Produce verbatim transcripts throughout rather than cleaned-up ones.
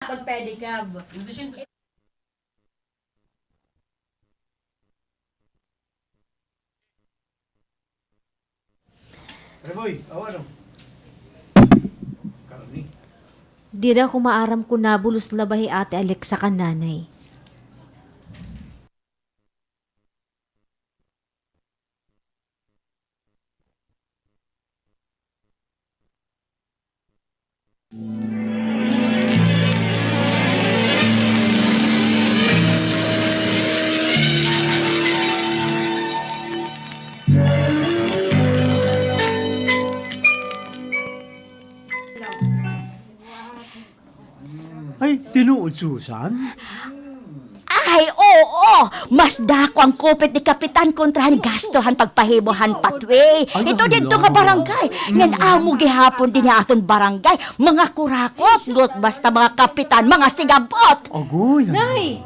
Pedicab. Reboy, awa no. Karni. Diri ako maaram kon nabulos la ba hi Ate Alexa kan Nanay. Ay, tinuod, Susan? Ay, oo! Mas dako an kupit ni Kapitan kontra han gasto han pagpahimo han pathway. Ay, ito didto nga barangay. Ngan amo gihapon dinhi ha aton barangay. Mga kurakot, ngut basta mga kapitan, mga sigabot. Agoy, ano? Nay!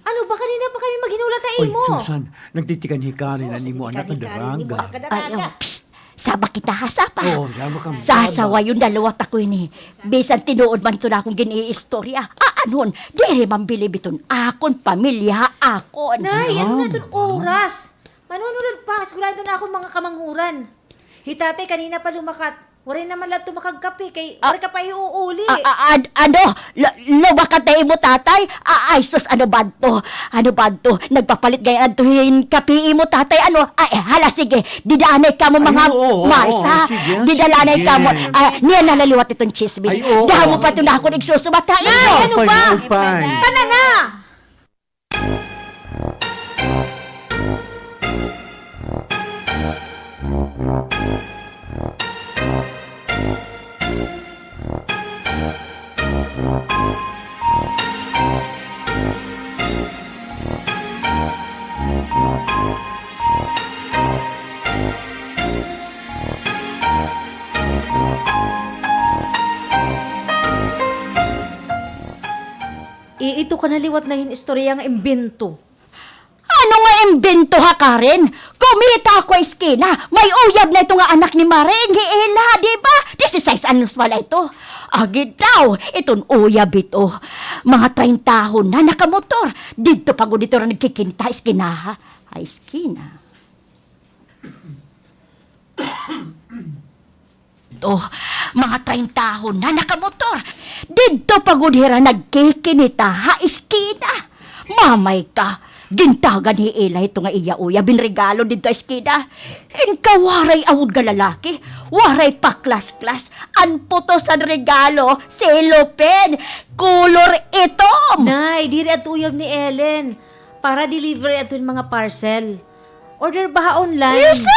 Ano ba, kanina pa kami maghinulat ha imo. Ay, Susan, nagtitikan hikarin an imo anak nga daraga. Ay, oh, psst! Saba kita, ha, saba. Oo, saba kami. Sasawayon na liwat ako ini. Bisan tinuod man iton akon gin-iistorya. Aanhon, diri man bilib iton akon pamilya ha akon. Nay, ano na iton oras? Manunulod pa, eskwelahan iton akon mga kamanghuran. Hi Tatay kanina pa lumakat. Waray naman la adto makagkape kay waray ka pa iuuli. A-, a-, ad-, ano? Lu-, lumakat na imo tatay? A-, ay, sus, ano ba adto? Ano ba adto? Nagpapalit ngay-an adto hin kape imo tatay, ano? Ay, hala, sige. Dida anay kamo, mga Mars, ha? Dida la anay kamo. Ah, niyan na la liwat iton tsismis. Damo pa iton akon igsusumat, ha? Nay, ano ba? Tana na! Iito ka na liwat na hin istorya nga imbento. Ano nga imbento ha, Karen? Kumita ako ha eskina. May uyab na ito nga anak ni Maring hi Ela, di ba? Disisais anyos pa la ito. Agi daw, iton uyab ito. Mga trentahon na, nakamotor. Didto pa gud ito nagkikinita ha eskina, ha? Ha eskina. Oh, mga trentahon na nakamotor. Didto pa gud hira nagkikinita ha eskina. Mamay ka, gintagan hi Ela ito nga iya uyab hin regalo didto ha eskina. Inka waray awod nga lalaki, waray paklas-klas, an putos han regalo, cellophane, kolor itom. Nay, diri adto uyab ni Ellen. Para delivery adto hin mga parcel. Order ba ha online? Sus!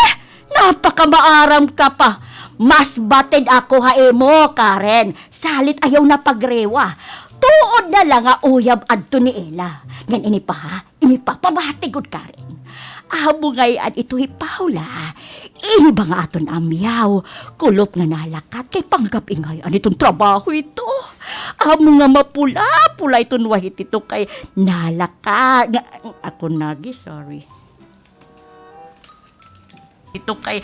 Napakamaaram ka pa. Mas batid ako ha imo, Karen. Salit ayaw na pagrewa. Tuod na la nga uyab adto ni Ela. Ngan ini pa, ha? Ini pa, pamati gud, Karen. Amo ngay-an ito hi Paula. Ini ba nga aton amyaw? Kulop nga nalakat kay panggab-i ngay-an iton trabaho ito. Amo nga mapula-pula iton wahit ito kay nalakat nga, ako nagi, sorry. Ito kay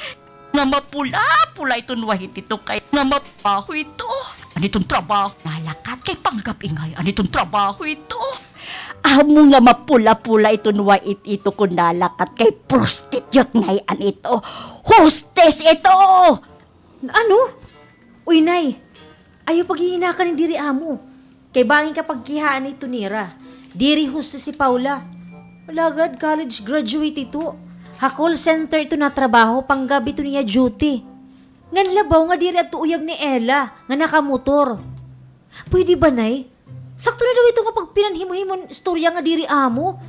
nga mapula-pula iton wahit ito kay nga matrabaho ito. An iton trabaho? Nalakat kay panggab-i ngay-an iton trabaho ito. Amo nga mapula-pula iton wahit ito kon nalakat kay prostitute ngay-an ito. Hostess ito! Ano? Uy, Nay, ayaw paghihinakanan diri amo. Kay bangin ka pagkihaan ito nira. Diri husto si Paula. Alagad college graduate ito. Ha call center ito natrabaho, panggab-i ito niya duty. Ngan labaw nga diri adto uyab ni Ella nga nakamotor. Pwede ba, Nay? Sakto na daw ito nga pagpinanhimo-himon istorya nga diri amo.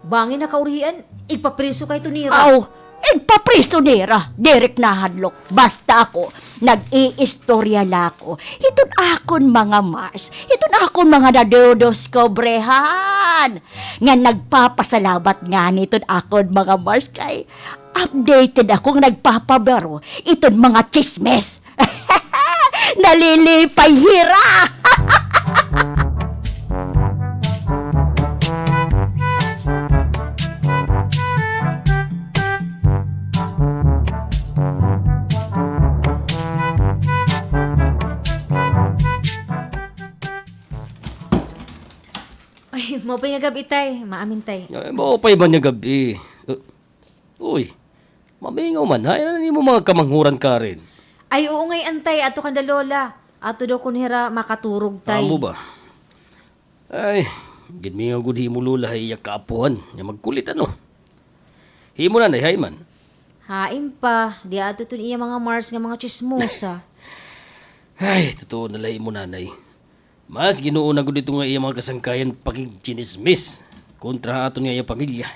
Bangin nakaurian, igpapriso ka ito nira. Aw, igpapriso nira, diri ak nahadlok. Basta ako, nag-iistorya la ako. Hiton akon mga Mars, hiton akon mga nadudiskubrihan. Nga nagpapasalamat ngani hiton akon mga Mars kay updated ako nga nagpapabaro iton mga tsismis. Nalilipay hira! Ay, maupay nga gab-i, tay. Maamin, tay. Ay, maupay man nga gab-i. Uh, uy, mamingaw man, ha? Ano nimo mga kamanghuran, Karen? Ay, oo ngay-an, tay. Adto kanda lola. Adto daw kuno hira makaturog, tay. Amo ba? Ay, ginmingaw gud himo lola ha iya kaapuhan. Nga magkulit, ano? Himo nanay, hain man? Hain pa, dia adto iton iya mga Mars nga mga tsismosa. Ay, totoo na la imo nanay. Mas ginuuna gud ito nga iya mga kasangkayan pakigtsinismis kontra ha aton nga iya pamilya.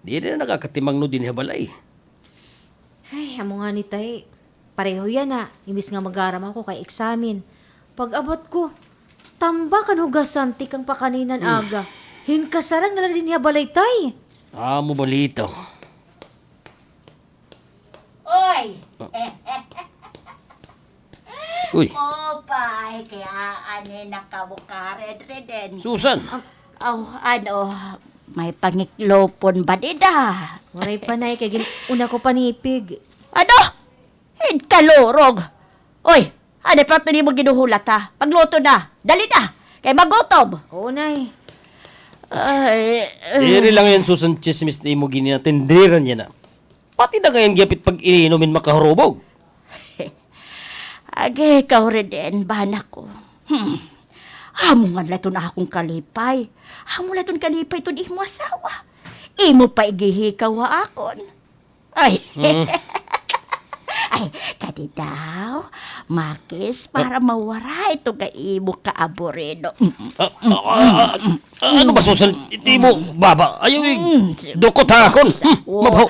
Diri na nakakatimangno dinhi ha balay. Ay, amo ngani, tay. Pareho yana, imbis nga mag-aram ako kay eksamin. Pag-abot ko, tambak an hugasan tikang pa kanina nga aga. Hinkasarang na la dinhi ha balay, tay. Amo balita. Oy! Ah. Uy. Maupay, kay aanhi na kamo, Karen Reden. Susan! Aw, ano, may pangiklopon ba dida? Waray pa, nay, kay gin-una ko panipig. Ano? Hinkalurog. Oy, ano pa ito nimo ginuhulat, ha? Pagluto na. Dali na. Kay magutom. Oo, nay. Ay, ay. Diri la ngay-an, Susan, tsismis na imo ginatindiran yana. Pati na ngay-an gihap it pag-iinom in makahurubog. Agi, ikaw, Reden, bana ko. Hmm. Amo ngani la iton akon kalipay. Amo la iton kalipay iton imo asawa. Imo pa igihikaw ha akon. Ay. Hmm. Ay, kadi daw, makis para mawara ito nga imo kaaburido. Mm, mm, mm, mm. Ah, ah, ah, ah, ano ba, Susan? Ito imo baba. Ayaw, eh, dukot ha akon. Hmm, mabaho.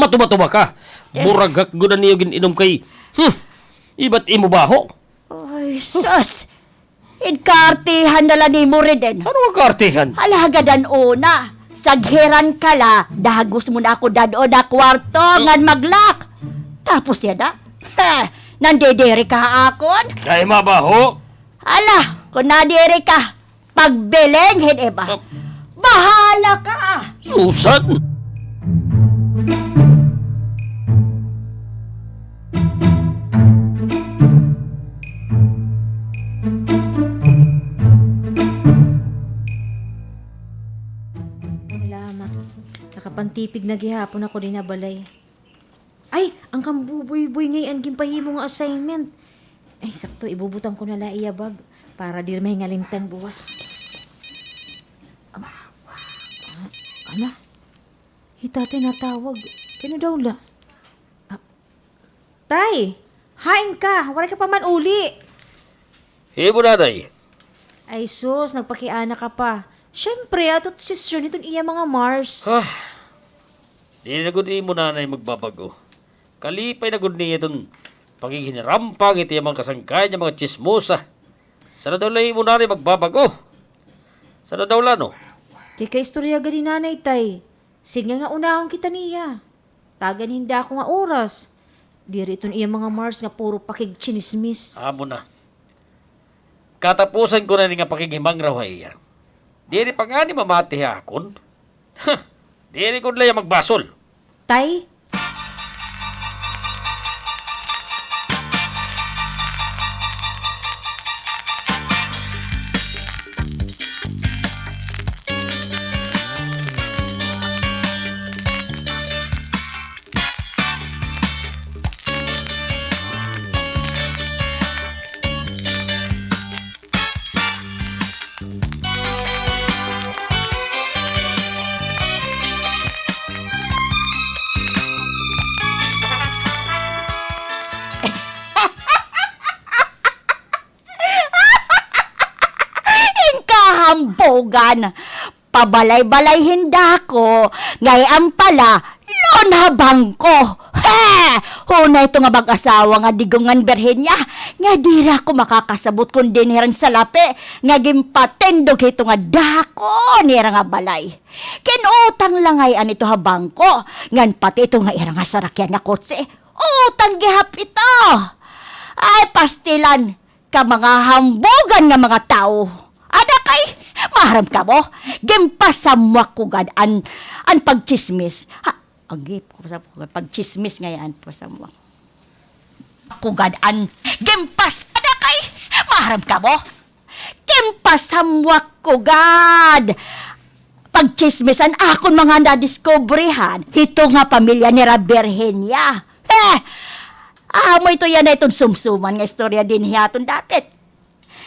Matuba-tuba ka. Buragak gud an iyo gin-inom kay, hmm, ibat imo baho. Ay, sus! Inkaartihan na la nimo, Reden. Ano nga kaartihan? Hala, hagad an una, saghiran ka la, dagos mo na ako dad-on ha kwarto ngan mag-lock. Tapos yana, ha, nandidiri ka ha akon? Kay mabaho. Hala, kon nadiri ka, pagbiling hin iba. Ah. Bahala ka! Susan! Salamat. Nakapantipig na gihapon ako dinhi ha balay. Ay, an Kambuboyboy ngay-an ginpahimo nga assignment. Ay, sakto, ibubutang ko na la iya bag para diri mahingalimtan buwas. Aba, ah, hala, hi Tatay natawag. Kay-ano daw la? Ah, Tay, hain ka? Waray ka pa man uli. Hi mo, Nanay. Ay sus, nagpakiana ka pa. Siyempre, adto it sesyon hiton iya mga Mars. Ah, diri na gud imo nanay magbabag-o. Kalipay na gud niya iton pakighinirampang hit iya mga kasangkayan nga mga tsismosa. Sana daw la imo nanay magbabag-o. Sana daw la, no? Kay kaistorya gad ni Nanay, Tay. Sige nga unahon kita niya. Tagan hin dako nga oras. Diri iton iya mga Mars nga puro pakigtsinismis. Amo na. Katapusan ko na ini nga pakighimangraw ha iya. Diri pa ngani mamati ha akon. Huh, diri gud la hiya magbasol. Tay? Inkahambugan! Pabalay-balay hin dako, ngay-an pala, loan ha bangko. He! Hunay ito nga mag-asawa nga digong ngan birhen niya, nga diri ako makakasabot kon dinhi hiran salapi nga ginpatindog hito nga dako nira nga balay. Kin-utang la ngay-an ito ha bangko, ngan pati ito nga ira nga sarakyan nga kotse, utang gihap ito. Ay, pastilan! Ka mga hambugan nga mga tawo. Ada kay, maaram kamo, ginpasamwak ko gad an, an pagtsismis. Ha, agi, ko sa pagtsismis ngay-an, pasamwak ko gad an, ginpas-, ada kay, maaram kamo, Ginpasamwak ko gad. Pagtsismisan akon mga nadiskubrihan hito nga pamilya nira Virginia. Heh! Amo ito yana iton sumsuman nga istorya dinhi ha aton dapit.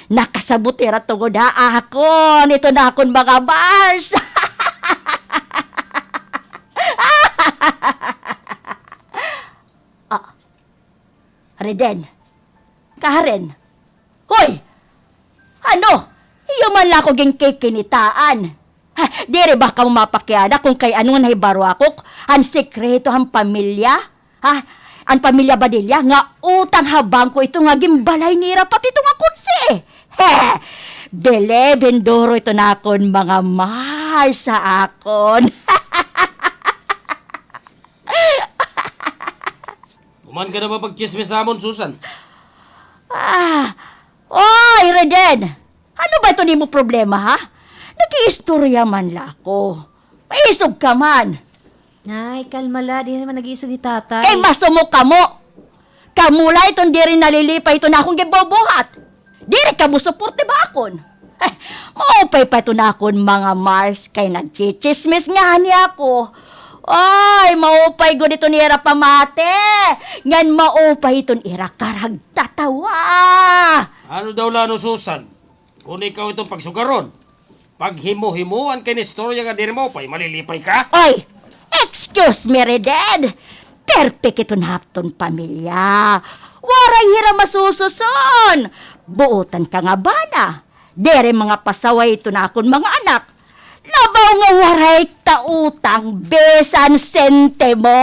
Nakasabot hira tungod ha akon, ito na akon mga Mars. Ah, Reden. Karen. Hoy! Ano? Iyo man la ako ginkikinitaan. Ha, diri ba kamo mapakiana kon kay ano nga nahibaro ako han sekreto han pamilya? Ha? An pamilya Badilla nga utang ha bangko ito nga ginbalay nira pati ito nga kotse. He! Bilib hin duro ito nakon mga Mars ha akon. Human ka na ba pagtsismis ha amon, Susan? Ah, oy, Reden! Ano ba ito nimo problema, ha? Nag-iistorya man la ako. Maisog ka man. Nay, kalma la, diri naman nag-iisog hi Tatay. Kay masumo kamo. Kamo la iton diri nalilipay iton akon ginbubuhat. Diri kamo suporte ba akon? Eh, maupay pa iton akon mga Mars kay nagtsitsismis ngani ako. Ay, maupay gud iton ira pamati. Ngan maupay iton ira karagtatawa. Ano daw la, no, Susan? Kon ikaw iton pagsugaron, paghimo-himoan ka hin istorya nga diri maupay, malilipay ka? Oy! Excuse me, Reden! Perpek iton ha aton pamilya. Waray hira masususon! Buotan ka nga bana. Diri mga pasaway iton akon mga anak. Labaw nga waray ta utang bisan sentimo.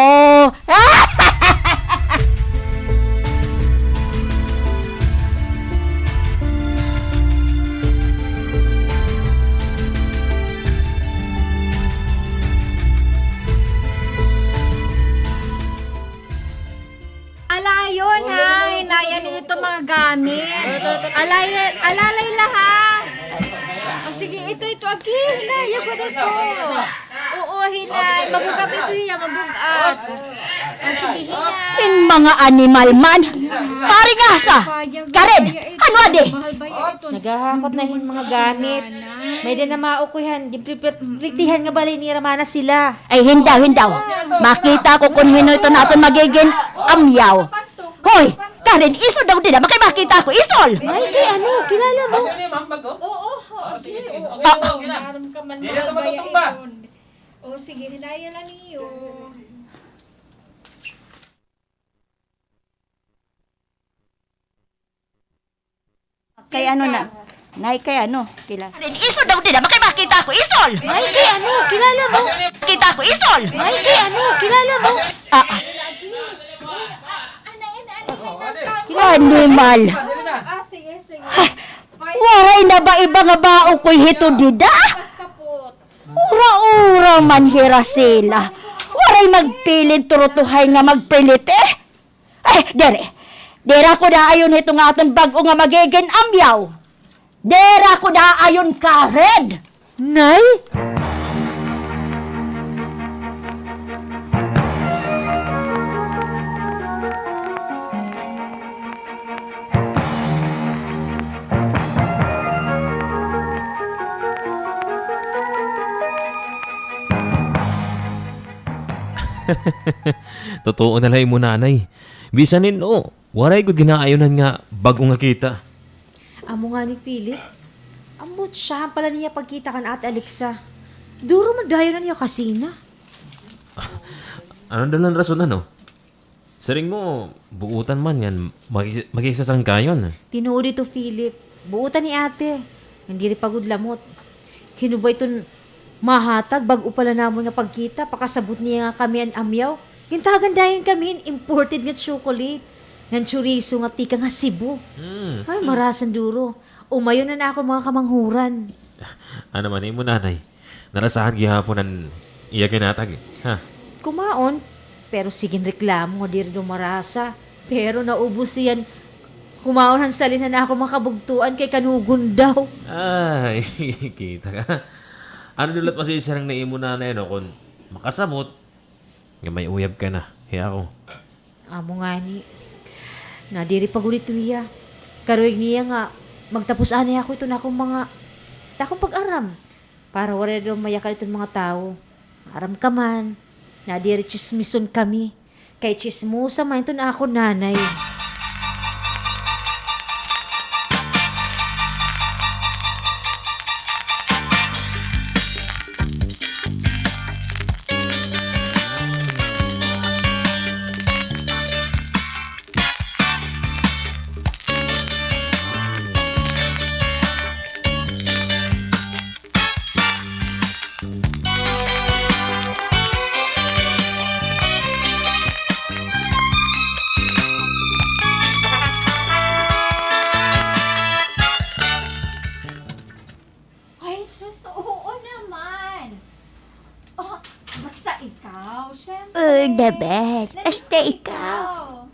Alayon, ha? Hinaya niyo ito mga gamit. Alay-, alalay la, ha? O, sige, ito, ito. Agi, hinaya ko na ito. Oo, hinay. Mabugat ito, hiya, mabugat. O, sige, hinay. Hin mga animal man. Paring Asa. Karen, ano adi? Naghahakot na hin mga gamit. May-ada na maukoy han, di pritihan nga balay nira mana sila. Ay, hindaw, hindaw. Makita ko kon hin-o ito naton magigin amyaw. Hoy, Karen, isol daw dida, makay makita ko, isol! May kay ano, kilala mo? Oo, oo, sige, oo. Ah. Aram ka man, mahal ba yan? O, sige, hinaya na niyo. Kay ano na? Nay, kay ano? Kilala. Isol daw dida, makay makita ko, isol! Nay, kay ano? Kilala mo? Kita ko, isol! Nay, kay ano? Kilala mo? Ah. Animal! Ah, sige, sige. Ha, waray na ba iba nga maukoy hito dida? Ura-ura man hira sila. Waray magpilin turutuhay nga magpilit, eh. Eh, diri. Diri ako daayon hito nga aton bag-o nga magigin amyaw. Diri ako daayon, Karen. Nay? Totoo na la imo nanay. Bisan hin-o, waray gud ginaayunan nga bag-o nga kita. Amo ngani, Philip, ambot siyahan pa la niya pagkita kan Ate Alexa. Duro man dayon an iya kasina. Ano daw la an rason, ano? Siring mo, buotan man ngan maki-, makigsasangkayon. Tinuod ito, Philip. Buotan ni Ate. Ngan diri pa gud lamot. Hin-o ba iton mahatag bag-o pa la namon nga pagkita, pakasabot niya nga kami an amyaw. Gintagan dayon kami hin imported nga chocolate. Ngan chorizo nga tikang ha Cebu. Hmm. Ay, marasa an duro. Umayon an akon mga kamanghuran. Ano man imo nanay? Narasahan gihapon an iya ginhatag, ha? Kumaon, pero sige hin reklamo nga diri daw marasa. Pero naubos hiya hin kumaon han salin han akon mga kabugtoan kay kanugon daw. Ay, kita ka. Ano daw la it masisiring na imo nanay, no, kon makasabot nga may uyab ka na, hi ako. Amo ngani. Nadiri pa gud ito hiya. Karuyag niya nga Magtapos anay ako iton akon mga, akon pag-aram. Para waray daw mayakan iton mga tawo. Aram ka man, nga diri tsismison kami. Kay tsismosa man iton akon nanay. Ay, sus, oo naman. Oh, basta ikaw, syempre. Oh, naman. Basta ikaw.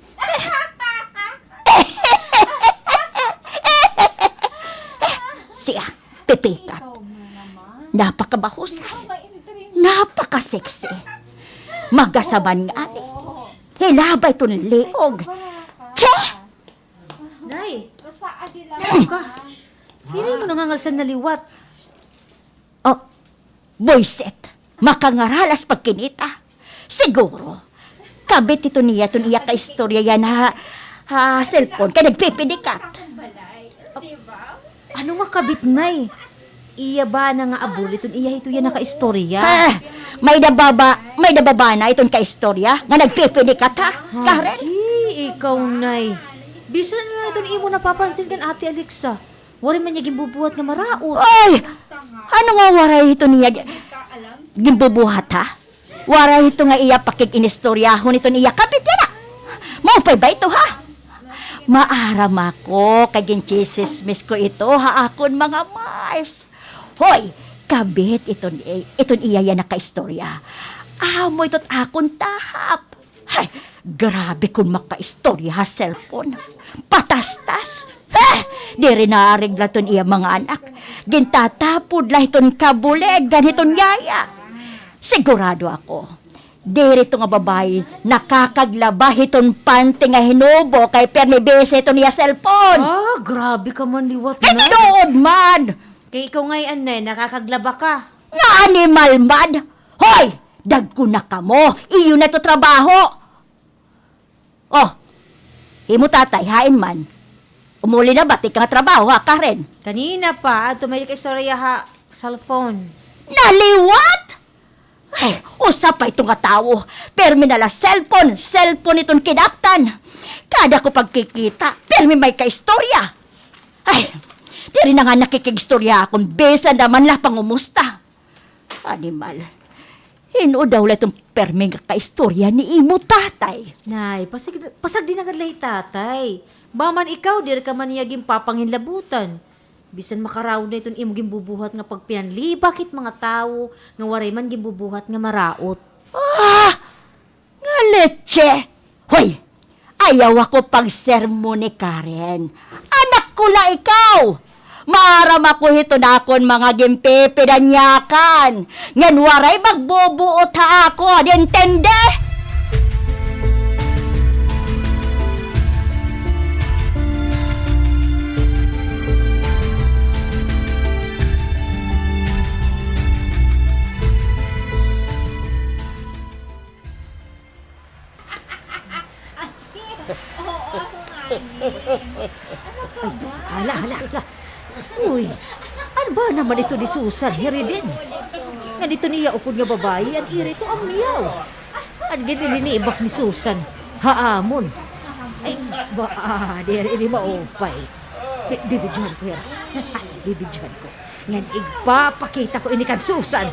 Siya, pipikat. Napakabahusay. Napaka-sexy. Magasaban nga ani. Hilabay iton liog. Che! Nay! Ano ka? Diri mo nangangalsan na liwat. Oh, buwisit. Makangaralas pagkinita. Siguro, kabit ito niya, iton iya kaistorya yana ha, ha cellphone, kay nagpipinikat. Ano nga kabit, Nay? Iya bana nga abroad iton iya hito yana kaistorya. Ha, may-ada ba, may-ada ba bana iton kaistorya nga nagpipinikat, ha, Karen? Aki, ikaw, Nay. Bisan ano na iton imo napapansin kan Ate Alexa. Waray man niya ginbubuhat nga maraot. Ay! Ano nga waray hito niya gi-, ginbubuhat, ha? Waray hito nga iya pakig-inistoryahon iton iya kabit yana. Maupay ba ito, ha? Maaram ako kay gintsismis ko ito ha akon mga miles. Hoy, kabit iton, iton iya yana kaistorya. Amo ito it akon tahap. Hay, grabe kon makaistorya ha cellphone. Patastas. Eh, diri naaregla iton iya mga anak. Gintatapod la hiton kabulig ngan hiton yaya. Sigurado ako, diri ito nga babaye nakakaglaba hiton panty nga hinubo kay pirmi busy hiton iya cellphone. Ah, grabe ka man liwat, Nay. Kay tinuod man. Kay ikaw ngay-an, Nay, nakakaglaba ka. Nga animal man. Hoy! Dagko na kamo, iyo na ito trabaho. Oh, imo tatay, hain man? Umuli na ba it ika nga trabaho, ha, Karen? Kanina pa, adto may kaistorya ha cellphone. Naliwat? Ay, usa pa ito nga tawo. Pirmi na la cellphone, cellphone iton kinaptan. Kada ko pagkikita, pirmi may kaistorya. Ay, diri na nga nakikig-istorya ha akon, bisan na man la pangumusta. Animal. Hin-o daw la iton pirmi nga kaistorya ni imo tatay? Nay, pasag-, pasagdi na gad la hi tatay. Baka man ikaw, diri ka man niya ginpapanginlabutan. Bisan makaraot na iton imo ginbubuhat nga pagpinanlibak hit mga tawo nga waray man ginbubuhat nga maraot. Ah! Nga letse! Hoy! Ayaw ako pagsermon ni Karen. Anak ko la ikaw! Maaram ako hiton akon mga ginpipidanyakan. Ngan waray magbubuot ha akon, intindi? Ay, oo, ako nga, eh. Ano ka ba? Hala, hala, hala. Uy, ano ba naman ito ni Susan, hiri din? Ngan ito niya upod nga babaye, an ira ito amyaw. An ginlinibak ni Susan, ha amon. Ay, ba, ah, diri ini maupay. Bi-, bibidyohan ko hira. Bibidyohan ko. Ngan igpapakita ko ini kan Susan.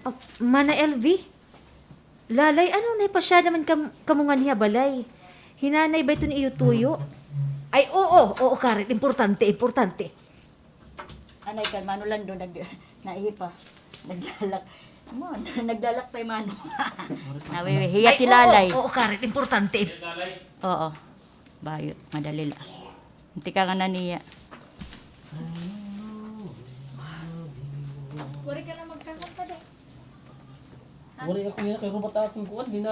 Ah, Mana L V? Lalay, ano, naipasyada man kam-, kamo nganhi ha balay? Hi Nanay ba iton iyo tuyo? Ay, oo, oo, Karen, importante, importante. Anay kan Mano Lando, nag-, naihi pa. Naglalak-, mo, naglalakbay, Mano. Nawiwi, hiya ti Lalay. Ay, oo, oo, Karen, importante. Oo. Bayot, madali la. Anti ka nga na niya. Wari ka na magkakanta, day. Waray ako yana, kay robot akon kuan, di na.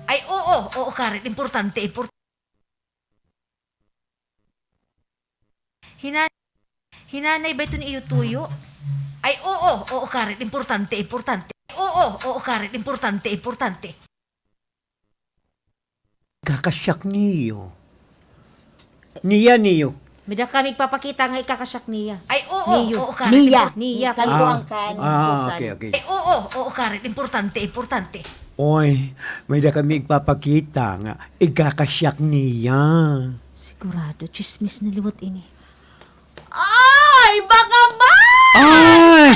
Ay, oo, oo, Karen, importante, importante. Hinan-, hinanay ba iton iyo tuyo? Ay, oo, oo, Karen, importante, importante. Oo, oo, Karen, importante, importante. Kakasyak niyo. Niya niyo. May-ada kami igpapakita nga ikakasyak niya. Ay, oo, niyo. Oo, Karen. Niya. Niya. Kan kuan kan, ah, Susan. Okay, okay. Ay, oo, oo, Karen, importante, importante. Oy, may-ada kami igpapakita nga ikakasyak niya. Sigurado, tsismis na liwat ini. Ay, baka ba? Ay!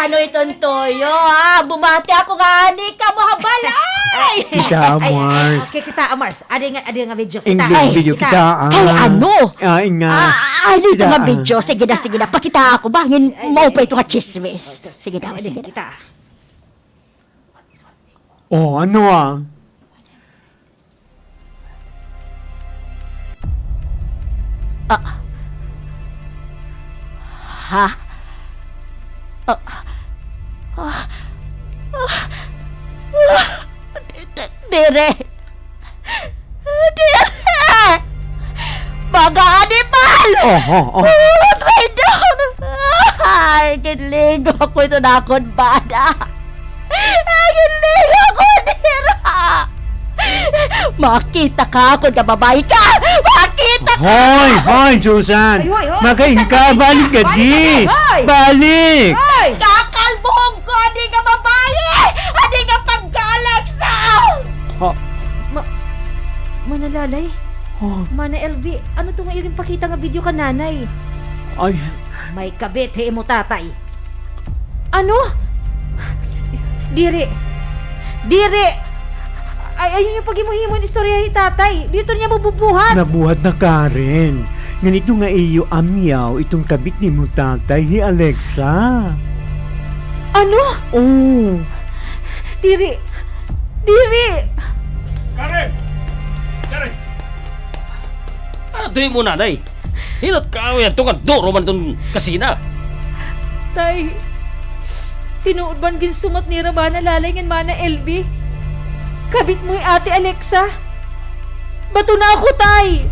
Ano iton tuyo, ha? Bumati ako nga, ani ka mo ha balay! Kita, Mars. Okay, kita, Mars. Adi nga, adi nga video. Kita. English video, kita. Ay, ano? Ah, inga. Ah, ano ito nga video? Sige na, sige na. Pakita ako ba? Ngin, maupay ito nga chismis. Sige na, sige na. Kita. Oh, ano, ah? Ah. Ha? Ah. Ah. Ah. Ah. Di-, di-, diri. Diri! Mga animal! Oh, oh, oh. Mga traidor! Ay, ginligo ko ito na akon bana. Ay, ginligo ko dira! Makita ka ako nga babaye ka! Makita ka! Hoy, hoy, Susan! Ay, hoy, hoy, Susan, balik ka, balik ka, balik ka, hoy! Balik! Hoy! Kakalbuhon ko, adi nga babaye! Adi nga pagka-Alexa! Ha? Ma-, Mana Lalay? Oh. Mana L V, ano to nga iyo ginpakita nga video kan Nanay? Ay. May kabit hi imo tatay. Ano? Diri. Diri. Ay, ayaw niyo paghimo-himo hin istorya hi Tatay. Diri ito niya mabubuhat. Nabuhat na, Karen. Ngan ito nga iyo amyaw, iton kabit ni imo tatay, hi Alexa. Ano? Oo. Diri. Diri. Karen! Karen! Ano ito imo nanay? Hinat kaaway adto nga duro man iton kasina. Tay, tinuod man ginsumat nira Mana Lalay ngan Mana L V. Kabit mo hi Ate Alexa. Bato na ako, Tay!